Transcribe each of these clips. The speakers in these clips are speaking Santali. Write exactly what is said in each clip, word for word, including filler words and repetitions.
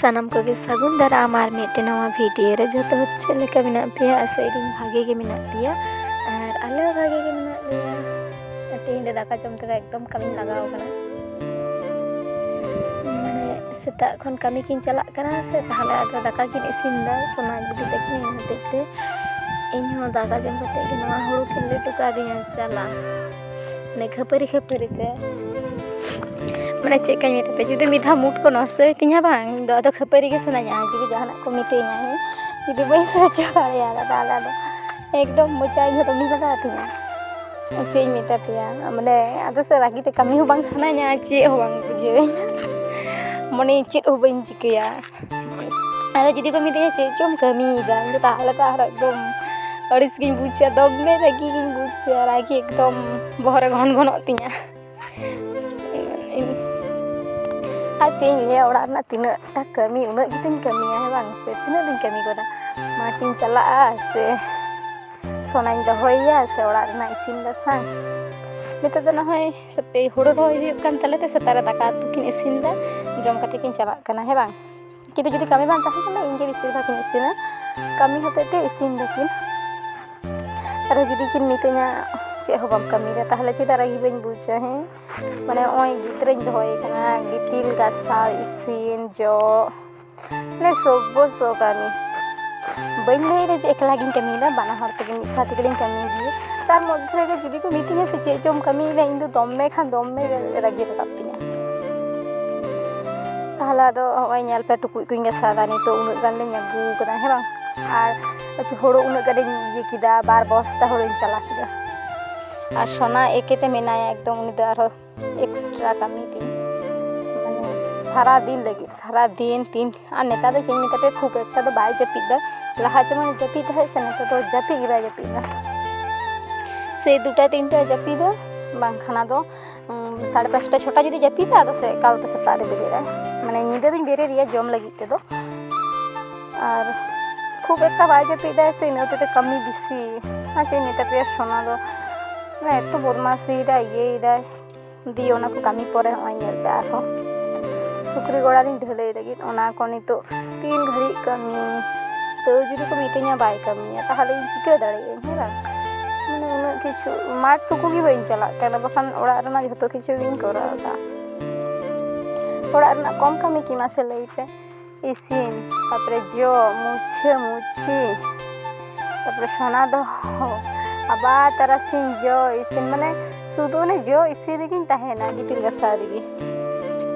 ᱥᱟᱱᱟᱢ ᱠᱚᱜᱮ ᱥᱟᱹᱜᱩᱱ ᱫᱟᱨᱟᱢ ᱟᱨ ᱢᱤᱫᱴᱮᱱ ᱱᱟᱣᱟ ᱵᱷᱤᱰᱤᱭᱳ ᱨᱮ᱾ ᱡᱚᱛᱚ ᱦᱚᱲ ᱪᱮᱫ ᱞᱮᱠᱟ ᱢᱮᱱᱟᱜ ᱯᱮᱭᱟ? ᱟᱥᱟᱭᱮᱫᱟᱹᱧ ᱵᱷᱟᱜᱮ ᱜᱮ ᱢᱮᱱᱟᱜ ᱯᱮᱭᱟ ᱟᱨ ᱟᱞᱮ ᱦᱚᱸ ᱵᱷᱟᱜᱮ ᱜᱮ ᱢᱮᱱᱟᱜ ᱞᱮᱭᱟ᱾ ᱟᱨ ᱛᱮᱦᱮᱧ ᱫᱚ ᱫᱟᱠᱟ ᱡᱚᱢ ᱛᱚᱨᱟ ᱮᱠᱫᱚᱢ ᱠᱟᱹᱢᱤᱧ ᱞᱟᱜᱟᱣ ᱠᱟᱱᱟ᱾ ᱢᱟᱱᱮ ᱥᱮᱛᱟᱜ ᱠᱷᱚᱱ ᱠᱟᱹᱢᱤ ᱠᱤᱱ ᱪᱟᱞᱟᱜ ᱠᱟᱱᱟ ᱥᱮ, ᱛᱟᱦᱞᱮ ᱟᱫᱚ ᱫᱟᱠᱟ ᱠᱤᱱ ᱤᱥᱤᱱ ᱮᱫᱟ ᱥᱳᱱᱟ ᱵᱤᱴᱤ ᱛᱟᱹᱠᱤᱱ᱾ ᱤᱱᱟᱹ ᱦᱚᱛᱮᱡ ᱛᱮ ᱤᱧ ᱦᱚᱸ ᱫᱟᱠᱟ ᱡᱚᱢ ᱠᱟᱛᱮ ᱜᱮ ᱱᱚᱣᱟ ᱦᱩᱲᱩ ᱠᱤᱱ ᱞᱟᱹᱴᱩ ᱠᱟᱣᱫᱤᱧᱟ ᱪᱟᱞᱟ᱾ ᱢᱟᱱᱮ ᱠᱷᱟᱹᱯᱟᱹᱨᱤ ᱠᱷᱟᱹᱯᱟᱹᱨᱤ ᱛᱮ, ᱢᱟᱱᱮ ᱪᱮᱫ ᱠᱟᱧ ᱢᱮᱛᱟ ᱯᱮ, ᱡᱩᱫᱤ ᱢᱤᱫ ᱫᱷᱟᱣ ᱢᱩᱰ ᱠᱚ ᱱᱚᱥᱴᱚᱭ ᱛᱤᱧᱟ ᱵᱟᱝ, ᱤᱧ ᱫᱚ ᱟᱫᱚ ᱠᱷᱟᱹᱯᱟᱹᱨᱤ ᱜᱮ ᱥᱟᱱᱟᱧᱟ᱾ ᱡᱩᱫᱤ ᱡᱟᱦᱟᱱᱟᱜ ᱠᱚ ᱢᱤᱛᱟᱹᱧᱟ, ᱦᱮᱸ, ᱡᱩᱫᱤ ᱵᱟᱹᱧ ᱥᱚᱡᱡᱚ ᱫᱟᱲᱮᱭᱟᱫᱟ, ᱛᱟᱦᱞᱮ ᱟᱫᱚ ᱮᱠᱫᱚᱢ ᱢᱚᱪᱟ ᱤᱧ ᱦᱚᱸ ᱫᱚᱢᱮ ᱞᱟᱜᱟᱣ ᱛᱤᱧᱟ᱾ ᱪᱮᱫ ᱤᱧ ᱢᱮᱛᱟ ᱯᱮᱭᱟ, ᱢᱟᱱᱮ ᱟᱫᱚ ᱥᱮ ᱨᱟᱹᱜᱤ ᱛᱮ ᱠᱟᱹᱢᱤ ᱦᱚᱸ ᱵᱟᱝ ᱥᱟᱱᱟᱧᱟ, ᱪᱮᱫ ᱦᱚᱸ ᱵᱟᱝ ᱵᱩᱡᱷᱟᱹᱣᱟᱹᱧ, ᱢᱚᱱᱮ ᱪᱮᱫ ᱦᱚᱸ ᱵᱟᱹᱧ ᱪᱤᱠᱟᱹᱭᱟ᱾ ᱟᱫᱚ ᱡᱩᱫᱤ ᱠᱚ ᱢᱤᱛᱟᱹᱧᱟ, "ᱪᱮᱫ ᱪᱚᱢ ᱠᱟᱹᱢᱤᱭᱮᱫᱟ?" ᱤᱧ ᱫᱚ ᱛᱟᱦᱞᱮ ᱛᱚ ᱟᱨ ᱮᱠᱫᱚᱢ ᱟᱹᱲᱤᱥ ᱜᱤᱧ ᱵᱩᱡᱟ, ᱫᱚᱢᱮ ᱨᱟᱹᱜᱤ ᱜᱤᱧ ᱵᱩᱡᱟ, ᱨᱟᱹᱜᱤ ᱮᱠᱫᱚᱢ ᱵᱚᱦᱚᱜ ᱨᱮ ᱜᱷᱚᱱ ᱜᱷᱚᱱᱚᱜ ᱛᱤᱧᱟ᱾ ᱟᱨ ᱪᱮᱫ ᱤᱧ ᱞᱟᱹᱭᱟ, ᱚᱲᱟᱜ ᱨᱮᱱᱟᱜ ᱛᱤᱱᱟᱹᱜᱴᱟ ᱠᱟᱹᱢᱤ, ᱩᱱᱟᱹᱜ ᱜᱮᱛᱚᱧ ᱠᱟᱹᱢᱤᱭᱟ, ᱦᱮᱸ ᱵᱟᱝ ᱥᱮ? ᱛᱤᱱᱟᱹᱜ ᱫᱚᱧ ᱠᱟᱹᱢᱤ ᱜᱚᱫᱟ? ᱢᱟᱴᱷᱤᱧ ᱪᱟᱞᱟᱜᱼᱟ ᱥᱮ ᱥᱚᱱᱟᱧ ᱫᱚᱦᱚᱭᱮᱭᱟ ᱥᱮ ᱚᱲᱟᱜ ᱨᱮᱱᱟᱜ ᱤᱥᱤᱱ ᱵᱟᱥᱟᱝ? ᱱᱤᱛᱚᱜ ᱫᱚ ᱱᱚᱜᱼᱚᱭ ᱥᱮᱛᱟᱜ ᱦᱩᱲᱩ ᱨᱚᱦᱚᱭ ᱦᱩᱭᱩᱜ ᱠᱟᱱ ᱛᱟᱞᱮ ᱛᱮ, ᱥᱮᱛᱟᱜ ᱨᱮ ᱫᱟᱠᱟ ᱩᱛᱩ ᱠᱤᱱ ᱤᱥᱤᱱ ᱮᱫᱟ, ᱡᱚᱢ ᱠᱟᱛᱮ ᱠᱤᱱ ᱪᱟᱞᱟᱜ ᱠᱟᱱᱟ, ᱦᱮᱸ ᱵᱟᱝ? ᱠᱤᱱᱛᱩ ᱡᱩᱫᱤ ᱠᱟᱹᱢᱤ ᱵᱟᱝ ᱛᱟᱦᱮᱸ ᱠᱟᱱᱟ, ᱤᱧ ᱜᱮ ᱵᱮᱥᱤᱨ ᱵᱷᱟᱜᱽ ᱤᱧ ᱤᱥᱤᱱᱟ᱾ ᱠᱟᱹᱢᱤ ᱦᱚᱛᱮᱡ ᱛᱮ ᱤᱥᱤᱱ ᱫᱟᱹᱠᱤᱱ᱾ ᱟᱨᱦᱚᱸ ᱡᱩᱫᱤ ᱠᱤᱱ ᱢᱤᱛᱟᱹᱧᱟ, "ᱪᱮᱫ ᱦᱚᱸ ᱵᱟᱢ ᱠᱟᱹᱢᱤᱭᱮᱫᱟ", ᱛᱟᱦᱞᱮ ᱪᱮᱫᱟᱜ ᱨᱟᱹᱜᱤ ᱵᱟᱹᱧ ᱵᱩᱡᱟ, ᱦᱮᱸ? ᱢᱟᱱᱮ ᱱᱚᱜᱼᱚᱭ ᱜᱤᱫᱽᱨᱟᱹᱧ ᱫᱚᱦᱚᱭᱮ ᱠᱟᱱᱟ, ᱜᱤᱛᱤᱞ ᱜᱟᱥᱟᱣ, ᱤᱥᱤᱱ, ᱡᱚᱜ, ᱢᱟᱱᱮ ᱥᱚᱵᱵᱚ ᱥᱚ ᱠᱟᱹᱢᱤ᱾ ᱵᱟᱹᱧ ᱞᱟᱹᱭᱫᱟ ᱡᱮ ᱮᱠᱞᱟ ᱜᱤᱧ ᱠᱟᱹᱢᱤᱭᱮᱫᱟ, ᱵᱟᱱᱟ ᱦᱚᱲ ᱛᱮᱜᱮ ᱢᱤᱫ ᱥᱟᱶ ᱛᱮᱜᱮᱞᱤᱧ ᱠᱟᱹᱢᱤ ᱜᱮᱭᱟ᱾ ᱛᱟᱨ ᱢᱚᱫᱽᱫᱷᱮ ᱨᱮᱜᱮ ᱡᱩᱫᱤ ᱠᱚ ᱢᱤᱛᱟᱹᱧᱟ ᱥᱮ, "ᱪᱮᱫ ᱪᱚᱢ ᱠᱟᱹᱢᱤᱭᱮᱫᱟ?" ᱤᱧ ᱫᱚ ᱫᱚᱢᱮ ᱠᱷᱟᱱ ᱫᱚᱢᱮ ᱜᱮ ᱨᱟᱹᱜᱤ ᱨᱟᱠᱟᱵ ᱛᱤᱧᱟ᱾ ᱛᱟᱦᱞᱮ ᱟᱫᱚ ᱦᱚᱸᱜᱼᱚᱭ ᱧᱮᱞ ᱯᱮ, ᱴᱩᱠᱩᱡ ᱠᱚᱧ ᱜᱟᱥᱟᱣ ᱮᱫᱟ, ᱱᱤᱛᱚᱜ ᱩᱱᱟᱹᱜ ᱜᱟᱱ ᱞᱤᱧ ᱟᱹᱜᱩ ᱠᱟᱫᱟ, ᱦᱮᱸ ᱵᱟᱝ? ᱟᱨ ᱦᱳᱲᱳ ᱩᱱᱟᱹᱜ ᱜᱟᱱᱤᱧ ᱤᱭᱟᱹ ᱠᱮᱫᱟ, ᱵᱟᱨ ᱵᱚᱥᱛᱟ ᱦᱳᱲᱳᱧ ᱪᱟᱞᱟ ᱠᱮᱫᱟ᱾ ᱟᱨ ᱥᱳᱱᱟ ᱮᱠᱮᱛᱮ ᱢᱮᱱᱟᱭᱟ ᱮᱠᱫᱚᱢ, ᱩᱱᱤ ᱫᱚ ᱟᱨᱦᱚᱸ ᱮᱠᱥᱴᱨᱟ ᱠᱟᱹᱢᱤ ᱛᱤᱧ, ᱢᱟᱱᱮ ᱥᱟᱨᱟ ᱫᱤᱱ ᱞᱟᱹᱜᱤᱫ, ᱥᱟᱨᱟ ᱫᱤᱱ ᱛᱤᱱ, ᱟᱨ ᱱᱮᱛᱟᱨ ᱫᱚ ᱪᱮᱫ ᱤᱧ ᱢᱮᱛᱟ ᱯᱮᱭᱟ, ᱠᱷᱩᱵ ᱮᱠᱴᱟ ᱫᱚ ᱵᱟᱭ ᱡᱟᱹᱯᱤᱫ ᱫᱟ᱾ ᱞᱟᱦᱟ ᱡᱮᱢᱚᱱ ᱡᱟᱹᱯᱤᱫ ᱛᱟᱦᱮᱸᱫ ᱥᱮ, ᱱᱮᱛᱟᱨ ᱫᱚ ᱡᱟᱹᱯᱤᱫ ᱜᱮ ᱵᱟᱭ ᱡᱟᱹᱯᱤᱫ ᱫᱟ᱾ ᱥᱮ ᱫᱩᱴᱟ ᱛᱤᱱᱴᱟ ᱡᱟᱹᱯᱤᱫᱟ, ᱵᱟᱝᱠᱷᱟᱱ ᱟᱫᱚ ᱩᱸ, ᱥᱟᱲᱮ ᱯᱟᱸᱪᱴᱟ ᱪᱷᱚᱴᱟ ᱡᱩᱫᱤ ᱡᱟᱹᱯᱤᱫᱟ, ᱟᱫᱚ ᱥᱮ ᱮᱠᱟᱞ ᱛᱮ ᱥᱮᱛᱟᱜ ᱨᱮ ᱵᱮᱨᱮᱫ ᱟᱭ᱾ ᱢᱟᱱᱮ ᱧᱤᱫᱟᱹ ᱫᱚᱧ ᱵᱮᱨᱮᱫᱮᱭᱟ ᱡᱚᱢ ᱞᱟᱹᱜᱤᱫ ᱛᱮᱫᱚ᱾ ᱟᱨ ᱠᱷᱩᱵ ᱮᱠᱴᱟ ᱵᱟᱭ ᱡᱟᱹᱯᱤᱫ ᱫᱟᱭ ᱥᱮ, ᱤᱱᱟᱹ ᱦᱚᱛᱮᱡ ᱛᱮ ᱠᱟᱹᱢᱤ ᱵᱮᱥᱤ᱾ ᱟᱨ ᱪᱮᱫ ᱤᱧ ᱢᱮᱛᱟ ᱯᱮᱭᱟ, ᱥᱳᱱᱟ ᱫᱚ ᱢᱟᱱᱮ ᱮᱛᱚ ᱵᱚᱫᱢᱟᱥᱤᱭᱮᱫᱟᱭ, ᱤᱭᱟᱹᱭᱮᱫᱟᱭ᱾ ᱫᱤᱭᱮ ᱚᱱᱟ ᱠᱚ ᱠᱟᱹᱢᱤ ᱯᱚᱨᱮ ᱦᱚᱸᱜᱼᱚᱭ ᱧᱮᱞ ᱯᱮ, ᱟᱨᱦᱚᱸ ᱯᱩᱠᱷᱨᱤ ᱜᱚᱲᱟ ᱨᱤᱧ ᱰᱷᱟᱹᱞᱟᱹᱭ ᱞᱟᱹᱜᱤᱫ, ᱚᱱᱟ ᱠᱚ ᱱᱤᱛᱚᱜ ᱛᱤᱱ ᱜᱷᱟᱹᱲᱤᱡ ᱠᱟᱹᱢᱤ, ᱛᱟᱹᱣ ᱡᱩᱫᱤ ᱠᱚ ᱢᱤᱛᱟᱹᱧᱟ ᱵᱟᱭ ᱠᱟᱹᱢᱤᱭᱟ, ᱛᱟᱦᱚᱞᱮ ᱤᱧ ᱪᱤᱠᱟᱹ ᱫᱟᱲᱮᱭᱟᱜ ᱟᱹᱧ, ᱦᱮᱸ ᱵᱟᱝ? ᱢᱟᱱᱮ ᱩᱱᱟᱹᱜ ᱠᱤᱪᱷᱩ ᱢᱟᱴᱷ ᱴᱩᱠᱩ ᱜᱮ ᱵᱟᱹᱧ ᱪᱟᱞᱟᱜ ᱠᱟᱱᱟ, ᱵᱟᱠᱷᱟᱱ ᱚᱲᱟᱜ ᱨᱮᱱᱟᱜ ᱡᱷᱚᱛᱚ ᱠᱤᱪᱷᱩ ᱜᱤᱧ ᱠᱚᱨᱟᱣ ᱮᱫᱟ᱾ ᱚᱲᱟᱜ ᱨᱮᱱᱟᱜ ᱠᱚᱢ ᱠᱟᱹᱢᱤ ᱠᱤ ᱢᱟᱥᱮ ᱞᱟᱹᱭ ᱯᱮ? ᱤᱥᱤᱱ, ᱛᱟᱨᱯᱚᱨᱮ ᱡᱚᱜ, ᱢᱩᱪᱷᱟᱹ ᱢᱩᱪᱷᱤ, ᱛᱟᱨᱯᱚᱨᱮ ᱥᱚᱱᱟ ᱫᱚᱦᱚ, ᱟᱵᱟᱨ ᱛᱟᱨᱟᱥᱤᱧ ᱡᱚᱜ ᱤᱥᱤᱱ, ᱢᱟᱱᱮ ᱥᱩᱫᱷᱩ ᱚᱱᱮ ᱡᱚᱜ ᱤᱥᱤᱱ ᱨᱮᱜᱮᱧ ᱛᱟᱦᱮᱱᱟ, ᱜᱤᱛᱤᱞ ᱜᱟᱥᱟᱣ ᱨᱮᱜᱮ᱾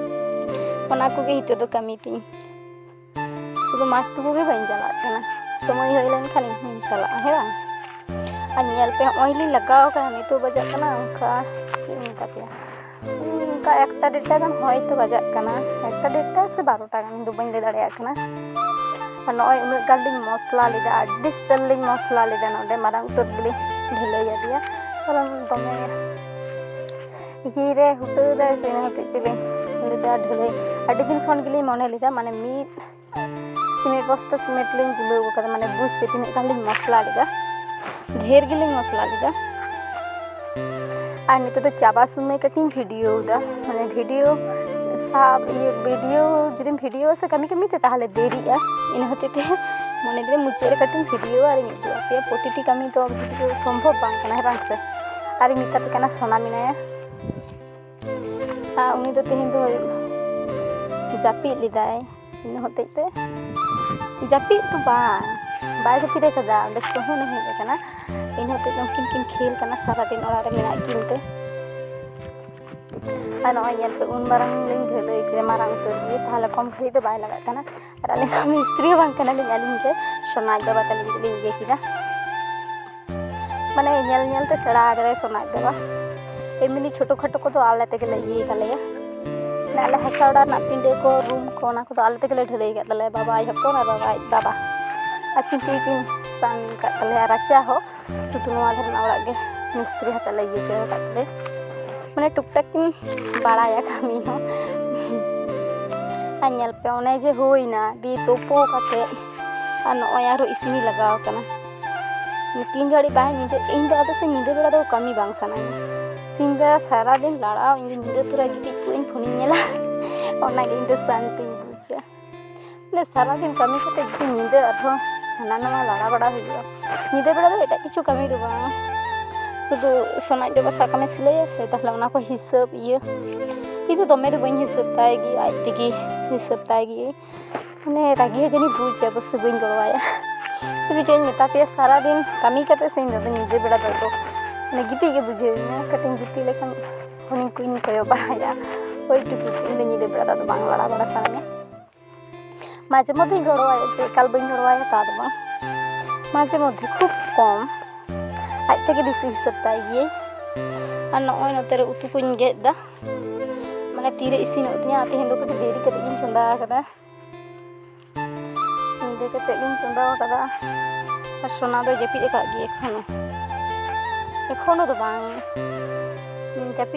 ᱚᱱᱟ ᱠᱚᱜᱮ ᱱᱤᱛᱚᱜ ᱫᱚ ᱠᱟᱹᱢᱤ ᱛᱤᱧ᱾ ᱥᱩᱫᱷᱩ ᱢᱟᱴᱷ ᱴᱩᱠᱩ ᱜᱮ ᱵᱟᱹᱧ ᱪᱟᱞᱟᱜ ᱠᱟᱱᱟ, ᱥᱚᱢᱚᱭ ᱦᱩᱭ ᱞᱮᱱᱠᱷᱟᱱ ᱤᱧ ᱦᱚᱸᱧ ᱪᱟᱞᱟᱜᱼᱟ, ᱦᱮᱸ ᱵᱟᱝ? ᱟᱨ ᱧᱮᱞ ᱯᱮ, ᱦᱚᱸᱜᱼᱚᱭ ᱞᱤᱧ ᱞᱟᱜᱟᱣ ᱠᱟᱱᱟ, ᱱᱤᱛᱚᱜ ᱵᱟᱡᱟᱜ ᱠᱟᱱᱟ ᱚᱱᱠᱟ, ᱪᱮᱫ ᱤᱧ ᱢᱮᱛᱟ ᱯᱮᱭᱟ, ᱚᱱᱠᱟ ᱮᱠᱴᱟ ᱰᱮᱲᱴᱟ ᱜᱟᱱ ᱦᱚᱭᱛᱳ ᱵᱟᱡᱟᱜ ᱠᱟᱱᱟ, ᱮᱠᱴᱟ ᱰᱮᱲᱴᱟ ᱥᱮ ᱵᱟᱨᱚᱴᱟ ᱜᱟᱱ, ᱤᱧ ᱫᱚ ᱵᱟᱹᱧ ᱞᱟᱹᱭ ᱫᱟᱲᱮᱭᱟᱜ ᱠᱟᱱᱟ᱾ ᱟᱨ ᱱᱚᱜᱼᱚᱭ ᱩᱱᱟᱹᱜ ᱜᱟᱱ ᱞᱤᱧ ᱢᱚᱥᱞᱟ ᱞᱮᱫᱟ, ᱟᱹᱰᱤ ᱩᱥᱛᱟᱹᱨ ᱞᱤᱧ ᱢᱚᱥᱞᱟ ᱞᱮᱫᱟ, ᱱᱚᱰᱮ ᱢᱟᱨᱟᱝ ᱩᱛᱟᱹᱨ ᱜᱮᱞᱤᱧ ᱰᱷᱟᱹᱞᱟᱹᱭ ᱟᱫᱮᱭᱟ, ᱠᱟᱨᱚᱱ ᱫᱚᱢᱮ ᱤᱭᱟᱹ ᱨᱮ ᱦᱩᱴᱟᱹᱣ ᱫᱟᱭ ᱥᱮ, ᱤᱱᱟᱹ ᱦᱚᱛᱮᱡ ᱛᱮᱞᱤᱧ ᱞᱟᱹᱭᱫᱟ ᱰᱷᱟᱹᱞᱟᱹᱭ᱾ ᱟᱹᱰᱤ ᱫᱤᱱ ᱠᱷᱚᱱ ᱜᱮᱞᱤᱧ ᱢᱚᱱᱮ ᱞᱮᱫᱟ, ᱢᱟᱱᱮ ᱢᱤᱫ ᱥᱤᱢᱮᱱᱴ ᱵᱚᱥᱛᱟ ᱥᱤᱢᱮᱱᱴ ᱞᱤᱧ ᱜᱩᱞᱟᱹᱣ ᱟᱠᱟᱫᱟ, ᱢᱟᱱᱮ ᱵᱩᱡᱽ ᱯᱮ ᱛᱤᱱᱟᱹᱜ ᱜᱟᱱ ᱞᱤᱧ ᱢᱚᱥᱞᱟ ᱞᱮᱫᱟ, ᱰᱷᱮᱨ ᱜᱮᱞᱤᱧ ᱢᱚᱥᱞᱟ ᱞᱮᱫᱟ᱾ ᱟᱨ ᱱᱤᱛᱚᱜ ᱫᱚ ᱪᱟᱵᱟ ᱥᱚᱢᱚᱭ ᱠᱟᱹᱴᱤᱡ ᱤᱧ ᱵᱷᱤᱰᱤᱭᱳ ᱮᱫᱟ, ᱢᱟᱱᱮ ᱵᱷᱤᱰᱤᱭᱳ ᱥᱟᱵ, ᱤᱭᱟᱹ, ᱵᱷᱤᱰᱤᱭᱳ ᱡᱩᱫᱤᱢ ᱵᱷᱤᱰᱤᱭᱳ ᱥᱮ ᱠᱟᱹᱢᱤ ᱠᱟᱹᱢᱤ ᱛᱮ, ᱛᱟᱦᱚᱞᱮ ᱫᱮᱨᱤᱜᱼᱟ᱾ ᱤᱱᱟᱹ ᱦᱚᱛᱮᱡ ᱛᱮ ᱢᱚᱱᱮ ᱞᱮᱫᱟᱹᱧ ᱢᱩᱪᱟᱹᱫ ᱨᱮ ᱠᱟᱹᱴᱤᱡ ᱤᱧ ᱵᱷᱤᱰᱤᱭᱳ ᱟᱨᱤᱧ ᱩᱫᱩᱜ ᱟᱯᱮᱭᱟ᱾ ᱯᱨᱚᱛᱤᱴᱤ ᱠᱟᱹᱢᱤ ᱫᱚ ᱵᱷᱤᱰᱤᱭᱳ ᱥᱚᱢᱵᱷᱚᱵ ᱵᱟᱝ ᱠᱟᱱᱟ, ᱦᱮᱸ ᱵᱟᱝ ᱥᱮ? ᱟᱨᱤᱧ ᱢᱮᱛᱟ ᱯᱮ ᱠᱟᱱᱟ, ᱥᱚᱱᱟ ᱢᱮᱱᱟᱭᱟ, ᱟᱨ ᱩᱱᱤ ᱫᱚ ᱛᱮᱦᱮᱧ ᱫᱚ ᱡᱟᱹᱯᱤᱫ ᱞᱮᱫᱟᱭ᱾ ᱤᱱᱟᱹ ᱦᱚᱛᱮᱡ ᱛᱮ, ᱡᱟᱹᱯᱤᱫ ᱫᱚ ᱵᱟᱝ, ᱵᱟᱭ ᱡᱟᱹᱯᱤᱫ ᱟᱠᱟᱫᱟ, ᱚᱸᱰᱮ ᱥᱚᱦᱚᱱᱮ ᱦᱮᱡ ᱟᱠᱟᱱᱟ᱾ ᱤᱱᱟᱹ ᱦᱚᱛᱮᱡ ᱛᱮ ᱩᱱᱠᱤᱱ ᱠᱤᱱ ᱠᱷᱮᱞ ᱠᱟᱱᱟ, ᱥᱟᱨᱟᱫᱤᱱ ᱚᱲᱟᱜ ᱨᱮ ᱢᱮᱱᱟᱜ ᱠᱤᱱ ᱛᱮ᱾ ᱟᱨ ᱱᱚᱜᱼᱚᱭ ᱧᱮᱞ ᱯᱮ, ᱩᱱ ᱢᱟᱨᱟᱝ ᱞᱤᱧ ᱰᱷᱟᱹᱞᱟᱹᱭ ᱠᱮᱫᱟ, ᱢᱟᱨᱟᱝ ᱩᱛᱟᱹᱨ ᱜᱮ, ᱛᱟᱦᱚᱞᱮ ᱠᱚᱢ ᱜᱷᱟᱹᱲᱤᱡ ᱫᱚ ᱵᱟᱭ ᱞᱟᱜᱟᱜ ᱠᱟᱱᱟ᱾ ᱟᱨ ᱟᱹᱞᱤᱧ ᱫᱚ ᱢᱤᱥᱛᱨᱤ ᱦᱚᱸ ᱵᱟᱝ ᱠᱟᱱᱟᱞᱤᱧ, ᱟᱹᱞᱤᱧ ᱜᱮ ᱥᱚᱱᱟ ᱟᱡ ᱵᱟᱵᱟ ᱛᱟᱹᱞᱤᱧ ᱜᱮᱞᱤᱧ ᱤᱭᱟᱹ ᱠᱮᱫᱟ᱾ ᱢᱟᱱᱮ ᱧᱮᱞ ᱧᱮᱞ ᱛᱮ ᱥᱮᱬᱟ ᱟᱠᱟᱫᱟᱭ ᱥᱚᱱᱟ ᱟᱡ ᱵᱟᱵᱟ᱾ ᱮᱢᱱᱤ ᱪᱷᱳᱴᱳ ᱠᱷᱟᱴᱳ ᱠᱚᱫᱚ ᱟᱞᱮ ᱛᱮᱜᱮᱞᱮ ᱤᱭᱟᱹᱭ ᱛᱟᱞᱮᱭᱟ᱾ ᱢᱟᱱᱮ ᱟᱞᱮ ᱦᱟᱥᱟ ᱚᱲᱟᱜ ᱨᱮᱱᱟᱜ ᱯᱤᱸᱰᱟᱹ ᱠᱚ, ᱨᱩᱢ ᱠᱚ, ᱚᱱᱟ ᱠᱚᱫᱚ ᱟᱞᱮ ᱛᱮᱜᱮᱞᱮ ᱰᱷᱟᱹᱞᱟᱹᱭ ᱟᱠᱟᱫ ᱛᱟᱞᱮᱭᱟ, ᱵᱟᱵᱟ ᱟᱡ ᱦᱚᱯᱚᱱ ᱟᱨ ᱵᱟᱵᱟ ᱟᱡ ᱵᱟᱵᱟ᱾ ᱟᱹᱠᱤᱱ ᱛᱮᱜᱮ ᱠᱤᱱ ᱥᱟᱝ ᱟᱠᱟᱫ ᱛᱟᱞᱮᱭᱟ᱾ ᱨᱟᱪᱟ ᱦᱚᱸ ᱥᱩᱫᱷᱩ ᱱᱚᱣᱟ ᱫᱷᱟᱨᱮ ᱨᱮᱱᱟᱜ ᱚᱲᱟᱜ ᱜᱮ ᱢᱤᱥᱛᱨᱤ ᱦᱟᱛᱮ ᱞᱮ ᱤᱭᱟᱹ ᱦᱚᱪᱚ ᱟᱠᱟᱫ ᱛᱟᱞᱮᱭᱟ᱾ ᱢᱟᱱᱮ ᱴᱩᱠ ᱴᱟᱠ ᱠᱤᱱ ᱵᱟᱲᱟᱭᱟ ᱠᱟᱹᱢᱤ ᱦᱚᱸ᱾ ᱟᱨ ᱧᱮᱞ ᱯᱮ, ᱚᱱᱮ ᱡᱮ ᱦᱩᱭᱱᱟ ᱫᱤᱭᱮ ᱛᱳᱯᱳ ᱠᱟᱛᱮ, ᱟᱨ ᱱᱚᱜᱼᱚᱭ ᱟᱨᱦᱚᱸ ᱤᱥᱤᱱᱤᱧ ᱞᱟᱜᱟᱣ ᱠᱟᱱᱟ᱾ ᱛᱤᱱ ᱜᱷᱟᱹᱲᱤᱡ ᱵᱟᱭ ᱧᱤᱫᱟᱹ, ᱤᱧ ᱫᱚ ᱟᱫᱚ ᱥᱮ ᱧᱤᱫᱟᱹ ᱵᱮᱲᱟ ᱫᱚ ᱠᱟᱹᱢᱤ ᱵᱟᱝ ᱥᱟᱱᱟᱧᱟ᱾ ᱥᱤᱧ ᱵᱮᱲᱟ ᱥᱟᱨᱟᱫᱤᱱ ᱞᱟᱲᱟᱣ, ᱤᱧ ᱫᱚ ᱧᱤᱫᱟᱹ ᱯᱩᱨᱟᱹ ᱜᱤᱛᱤᱡ ᱠᱚᱜ ᱤᱧ, ᱯᱷᱳᱱᱤᱧ ᱧᱮᱞᱟ᱾ ᱚᱱᱟᱜᱮ ᱤᱧ ᱫᱚ ᱥᱟᱱᱛᱤᱧ ᱵᱩᱡᱟ᱾ ᱢᱟᱱᱮ ᱥᱟᱨᱟᱫᱤᱱ ᱠᱟᱹᱢᱤ ᱠᱟᱛᱮ ᱡᱩᱫᱤ ᱧᱤᱫᱟᱹ ᱟᱨᱦᱚᱸ ᱦᱟᱱᱟ ᱱᱟᱣᱟ ᱞᱟᱲᱟ ᱵᱟᱲᱟ ᱦᱩᱭᱩᱜᱼᱟ᱾ ᱧᱤᱫᱟᱹ ᱵᱮᱲᱟ ᱫᱚ ᱮᱴᱟᱜ ᱠᱤᱪᱷᱩ ᱠᱟᱹᱢᱤ ᱫᱚ ᱵᱟᱝ, ᱥᱩᱫᱷᱩ ᱥᱚᱱᱟ ᱟᱡ ᱵᱟᱵᱟ ᱥᱟᱵ ᱠᱟᱜ ᱢᱮ ᱥᱤᱞᱟᱹᱭᱟ ᱥᱮ, ᱛᱟᱦᱞᱮ ᱚᱱᱟ ᱠᱚ ᱦᱤᱥᱟᱹᱵ ᱤᱭᱟᱹ᱾ ᱤᱧ ᱫᱚ ᱫᱚᱢᱮ ᱫᱚ ᱵᱟᱹᱧ ᱦᱤᱥᱟᱹᱵ ᱛᱟᱭ ᱜᱮ, ᱟᱡ ᱛᱮᱜᱮ ᱦᱤᱥᱟᱹᱵ ᱛᱟᱭ ᱜᱮ᱾ ᱢᱟᱱᱮ ᱨᱟᱹᱜᱤ ᱦᱚᱸ ᱡᱟᱹᱱᱤᱡ ᱵᱩᱡᱟ ᱵᱚᱥᱮ ᱵᱟᱹᱧ ᱜᱚᱲᱚᱣᱟᱭᱟ᱾ ᱵᱩᱡᱷᱟᱹᱣ ᱤᱧ ᱢᱮᱛᱟ ᱯᱮᱭᱟ, ᱥᱟᱨᱟᱫᱤᱱ ᱠᱟᱹᱢᱤ ᱠᱟᱛᱮ ᱥᱮ ᱤᱧ ᱫᱚ ᱧᱤᱫᱟᱹ ᱵᱮᱲᱟ ᱫᱚ ᱟᱫᱚ ᱢᱟᱱᱮ ᱜᱤᱛᱤᱡ ᱜᱮ ᱵᱩᱡᱷᱟᱹᱣ ᱤᱧᱟ᱾ ᱠᱟᱹᱴᱤᱡ ᱤᱧ ᱜᱤᱛᱤᱡ ᱞᱮᱠᱷᱟᱱ ᱯᱷᱳᱱ ᱠᱚᱧ ᱠᱚᱭᱚᱜ ᱵᱟᱲᱟᱭᱟ, ᱳᱭ ᱴᱩᱠᱩ᱾ ᱤᱧ ᱫᱚ ᱧᱤᱫᱟᱹ ᱵᱮᱲᱟ ᱫᱚ ᱟᱫᱚ ᱵᱟᱝ ᱞᱟᱲᱟ ᱵᱟᱲᱟ ᱥᱟᱱᱟᱧᱟ᱾ ᱢᱟᱡᱷᱮ ᱢᱚᱫᱽᱫᱷᱮᱧ ᱜᱚᱲᱚᱣᱟᱭᱟ, ᱡᱮ ᱮᱠᱟᱞ ᱵᱟᱹᱧ ᱜᱚᱲᱚᱣᱟᱭᱟ ᱛᱟ ᱫᱚ ᱵᱟᱝ, ᱢᱟᱡᱷᱮ ᱢᱚᱫᱽᱫᱷᱮ, ᱠᱷᱩᱵ ᱠᱚᱢ᱾ ᱟᱡ ᱛᱮᱜᱮ ᱵᱮᱥᱤ ᱦᱤᱥᱟᱹᱵ ᱛᱟᱭ ᱜᱤᱭᱟᱹᱧ᱾ ᱟᱨ ᱱᱚᱜᱼᱚᱭ ᱱᱚᱛᱮ ᱨᱮ ᱩᱛᱩ ᱠᱚᱧ ᱜᱮᱫ ᱮᱫᱟ, ᱢᱟᱱᱮ ᱛᱤᱨᱮ ᱤᱥᱤᱱᱚᱜ ᱛᱤᱧᱟ᱾ ᱛᱮᱦᱮᱧ ᱫᱚ ᱠᱟᱹᱴᱤᱡ ᱫᱮᱨᱤ ᱠᱟᱛᱮ ᱜᱤᱧ ᱪᱚᱸᱫᱟ ᱟᱠᱟᱫᱟ, ᱧᱤᱫᱟᱹ ᱠᱟᱛᱮ ᱜᱤᱧ ᱪᱚᱸᱫᱟ ᱟᱠᱟᱫᱟ᱾ ᱟᱨ ᱥᱳᱱᱟ ᱫᱚ ᱡᱟᱹᱯᱤᱫ ᱟᱠᱟᱫ ᱜᱮᱭᱟ ᱮᱠᱷᱚᱱᱳ, ᱮᱠᱷᱚᱱᱳ ᱫᱚ ᱵᱟᱝ, ᱡᱟᱹᱯᱤᱫ